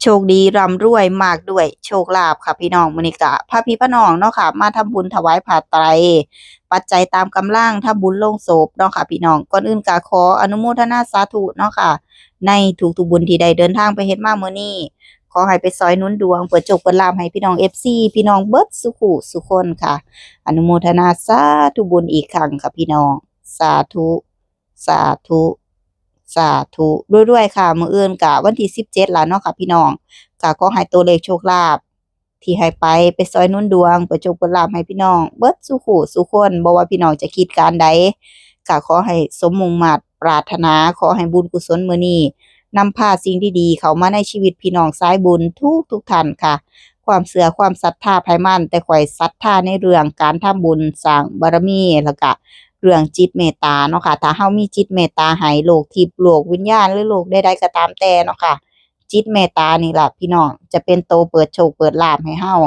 ໂຊກດີຮ່ຳລວຍມາກດ້ວຍໂຊກລາບຄ່ະພີ່ນ້ອງ. ມື້ນີ້ກະພາພີ່ພານ້ອງເນາະຄ່ະ ມາທຳບຸນຖວາຍຜ້າໄຕ ປັດໄຈຕາມກຳລັງ ທຳບຸນໂລງສົບເນາະຄ່ະພີ່ນ້ອງ. ກ່ອນອື່ນກະຂໍອະນຸໂມທະນາສາທຸເນາະຄ່ະ ໃນທຸກໆບຸນທີ່ໄດ້ເດີນທາງໄປເຮັດມາມື້ນີ້. ຂໍໃຫ້ໄປຊ່ອຍໜູນດວງ ເປີດໂຊກເປີດລາບໃຫ້ພີ່ນ້ອງເອັຟຊີ ພີ່ນ້ອງເບິດສູ່ຜູ້ສູ່ຄົນຄ່ະ. ອະນຸໂມທະນາສາທຸບຸນອີກຄັ້ງຄ່ະພີ່ນ້ອງ. ສາທຸ ສາທຸ ສາທຸ ລວຍໆຄ່ະ. ມື້ອື່ນກະວັນທີສິບເຈັດແລ້ວເນາະຄ່ະພີ່ນ້ອງ. ກະຂໍໃຫ້ໂຕເລກໂຊກລາບທີ່ໃຫ້ໄປ ໄປຊ່ອຍໜູນດວງ ເປີດໂຊກເປີດລາບໃຫ້ພີ່ນ້ອງເບິດສູ່ຜູ້ສູ່ຄົນ. ບໍ່ວ່າພີ່ນ້ອງຈະຄິດການໃດ ກະຂໍໃຫ້ສົມມຸ່ງມາດປາດຖະໜາ. ຂໍໃຫ້ບຸນກຸສົນມື້ນີ້ ນຳພາສິ່ງດີໆເຂົ້າມາໃນຊີວິດພີ່ນ້ອງສາຍບຸນທຸກໆທ່ານຄ່ະ. ຄວາມເຊື່ອຄວາມສັດທາໃຜມັນ, ແຕ່ຂ້ອຍສັດທາໃນເລື່ອງການທຳບຸນສ້າງບາລະມີ ແລ້ວກະເລື່ອງຈິດເມດຕາເນາະຄ່ະ. ຖ້າເຮົາມີຈິດເມດຕາໃຫ້ໂລກທິບ ໂລກວິນຍານ ຫຼືໂລກໃດໆກໍຕາມແຕ່ເນາະຄ່ະ, ຈິດເມດຕານີ້ລະພີ່ນ້ອງ ຈະເປັນໂຕເປີດໂຊກເປີດລາບໃຫ້ເຮົາ.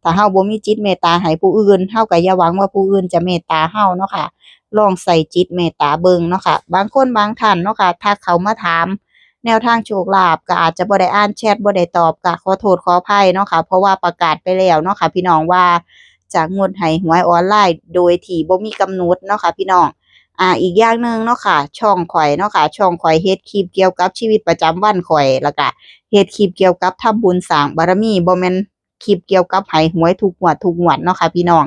ຖ້າເຮົາບໍ່ມີຈິດເມດຕາໃຫ້ຜູ້ອື່ນ ເຮົາກໍຢ່າຫວັງວ່າຜູ້ອື່ນຈະເມດຕາເຮົາເນາະຄ່ະ. ລອງໃສ່ຈິດເມດຕາເບິ່ງເນາະຄ່ະ. ບາງຄົນບາງທ່ານເນາະຄ່ະ ທັກເຂົ້າມາຖາມ ແນວທາງໂຊກລາບ ກໍອາດຈະບໍ່ໄດ້ອ່ານແຊັດ ບໍ່ໄດ້ຕອບ ກໍຂໍໂທດຂໍອະໄພເນາະຄ່ະ ເພາະວ່າປະກາດໄປແລ້ວເນາະຄ່ະພີ່ນ້ອງ ວ່າຈະງົດໃຫ້ຫວຍອອນລາຍໂດຍທີ່ບໍ່ມີກຳນົດເນາະຄ່ະພີ່ນ້ອງ. ອາ ອີກຢ່າງໜຶ່ງເນາະຄ່ະ ຊ່ອງຂ້ອຍເນາະຄ່ະ ຊ່ອງຂ້ອຍເຮັດຄລິບກ່ຽວກັບຊີວິດປະຈຳວັນຂ້ອຍ ແລ້ວກະເຮັດຄລິບກ່ຽວກັບທຳບຸນສ້າງບາລະມີ ບໍ່ແມ່ນ ຄລິບກ່ຽວກັບໃຫ້ຫວຍທຸກງວດ ທຸກງວດເນາະຄ່ະພີ່ນ້ອງ.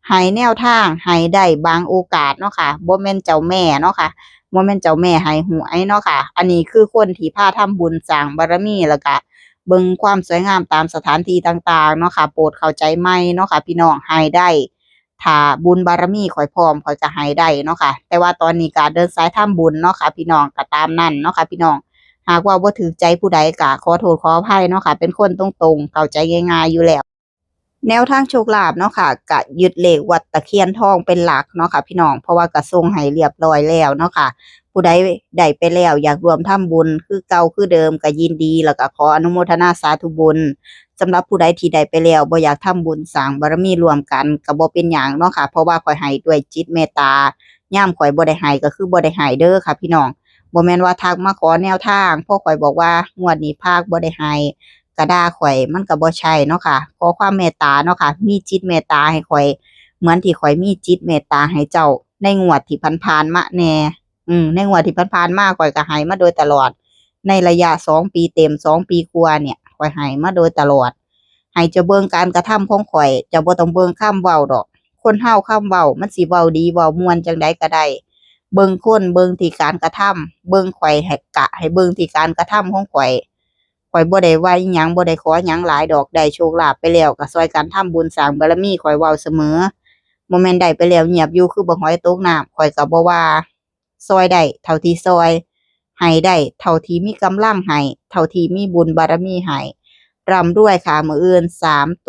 ໃຫ້ແນວທາງ ໃຫ້ໄດ້ບາງໂອກາດເນາະຄ່ະ ບໍ່ແມ່ນເຈົ້າແມ່ເນາະຄ່ະ ບໍ່ແມ່ນເຈົ້າແມ່ໃຫ້ຫວຍເນາະຄ່ະ. ອັນນີ້ຄືຄົນທີ່ພາທຳບຸນສ້າງບາລະມີ ແລ້ວກະເບິ່ງຄວາມສວຍງາມຕາມສະຖານທີ່ຕ່າງໆເນາະຄ່ະ. ໂປດເຂົ້າໃຈໃໝ່ເນາະຄ່ະພີ່ນ້ອງ ໃຫ້ໄດ້ ຖ້າບຸນບາລະມີຂ້ອຍພ້ອມ ຂ້ອຍກະໃຫ້ໄດ້ເນາະຄ່ະ. ແຕ່ວ່າຕອນນີ້ກະເດີນສາຍທຳບຸນເນາະຄ່ະພີ່ນ້ອງ ກະຕາມນັ້ນເນາະຄ່ະພີ່ນ້ອງ. ຫາກເວົ້າບໍ່ຖືກໃຈຜູ້ໃດກະຂໍໂທດຂໍອະໄພເນາະຄ່ະ ເປັນຄົນຕົງໆ ເຂົ້າໃຈງ່າຍໆຢູ່ແລ້ວ. ແນວທາງໂຊກລາບເນາະຄ່ະ ກະຍຶດເລກວັດຕະຄຽນທອງເປັນຫຼັກເນາະຄ່ະພີ່ນ້ອງ ເພາະວ່າກະສົ່ງໃຫ້ລຽບຮ້ອຍແລ້ວເນາະຄ່ະ. ຜູ້ໃດໄດ້ໄປແລ້ວ ຢາກຮ່ວມທຳບຸນຄືເກົ່າຄືເດີມ ກະຍິນດີ ແລ້ວກະຂໍອະນຸໂມທະນາສາທຸບຸນ. ສຳລັບຜູ້ໃດທີ່ໄດ້ໄປແລ້ວ ບໍ່ຢາກທຳບຸນສ້າງບາລະມີຮ່ວມກັນ ກະບໍ່ເປັນຫຍັງເນາະຄ່ະ ເພາະວ່າຂ້ອຍໃຫ້ດ້ວຍຈິດເມດຕາ. ຍາມຂ້ອຍບໍ່ໄດ້ໃຫ້ ກະຄືບໍ່ໄດ້ໃຫ້ເດີຄ່ະພີ່ນ້ອງ. ບໍ່ແມ່ນວ່າທັກມາຂໍແນວທາງ ພໍຂ້ອຍບອກວ່າງວດນີ້ພາກ ບໍ່ໄດ້ໃຫ້ ກະດ່າຂ້ອຍ ມັນກະບໍ່ໃຊ່ເນາະຄ່ະ. ຂໍຄວາມເມດຕາເນາະຄ່ະ ມີຈິດເມດຕາໃຫ້ຂ້ອຍ ເໝືອນທີ່ຂ້ອຍມີຈິດເມດຕາໃຫ້ເຈົ້າໃນງວດທີ່ຜ່ານໆມາແດ່. ອືມ ໃນງວດທີ່ຜ່ານໆມາ ຂ້ອຍກະໃຫ້ມາໂດຍຕະຫຼອດ ໃນໄລຍະສອງປີເຕັມ ສອງປີກວ່ານີ້ ຂ້ອຍໃຫ້ມາໂດຍຕະຫຼອດ. ໃຫ້ເຈົ້າເບິ່ງການກະທຳຂອງຂ້ອຍ ເຈົ້າບໍ່ຕ້ອງເບິ່ງຄຳເວົ້າດອກ. ຄົນເຮົາຄຳເວົ້າມັນຊິເວົ້າດີເວົ້າມ່ວນຈັ່ງໃດກະໄດ້ ເບິ່ງຄົນ ເບິ່ງທີ່ການກະທຳ. ເບິ່ງຂ້ອຍໃຫ້ ກະໃຫ້ເບິ່ງທີ່ການກະທຳຂອງຂ້ອຍ. ຂ້ອຍບໍ່ໄດ້ໄຫວ້ຫຍັງ ບໍ່ໄດ້ຂໍຫຍັງຫຼາຍດອກ ໄດ້ໂຊກລາບໄປແລ້ວກະຊ່ອຍກັນທຳບຸນສ້າງບາລະມີ ຂ້ອຍເວົ້າສະເໝີ. ບໍ່ແມ່ນໄດ້ໄປແລ້ວງຽບຢູ່ຄືບັກຫອຍຕົກນ້ຳ ຂ້ອຍກະບໍ່ວ່າ. ຊ່ອຍໄດ້ເທົ່າທີ່ຊ່ອຍ ໃຫ້ໄດ້ເທົ່າທີ່ມີກຳລັງໃຫ້ ເທົ່າທີ່ມີບຸນບາລະມີໃຫ້. ຮ່ຳລວຍຄ່ະ ມື້ອື່ນສາມໂຕ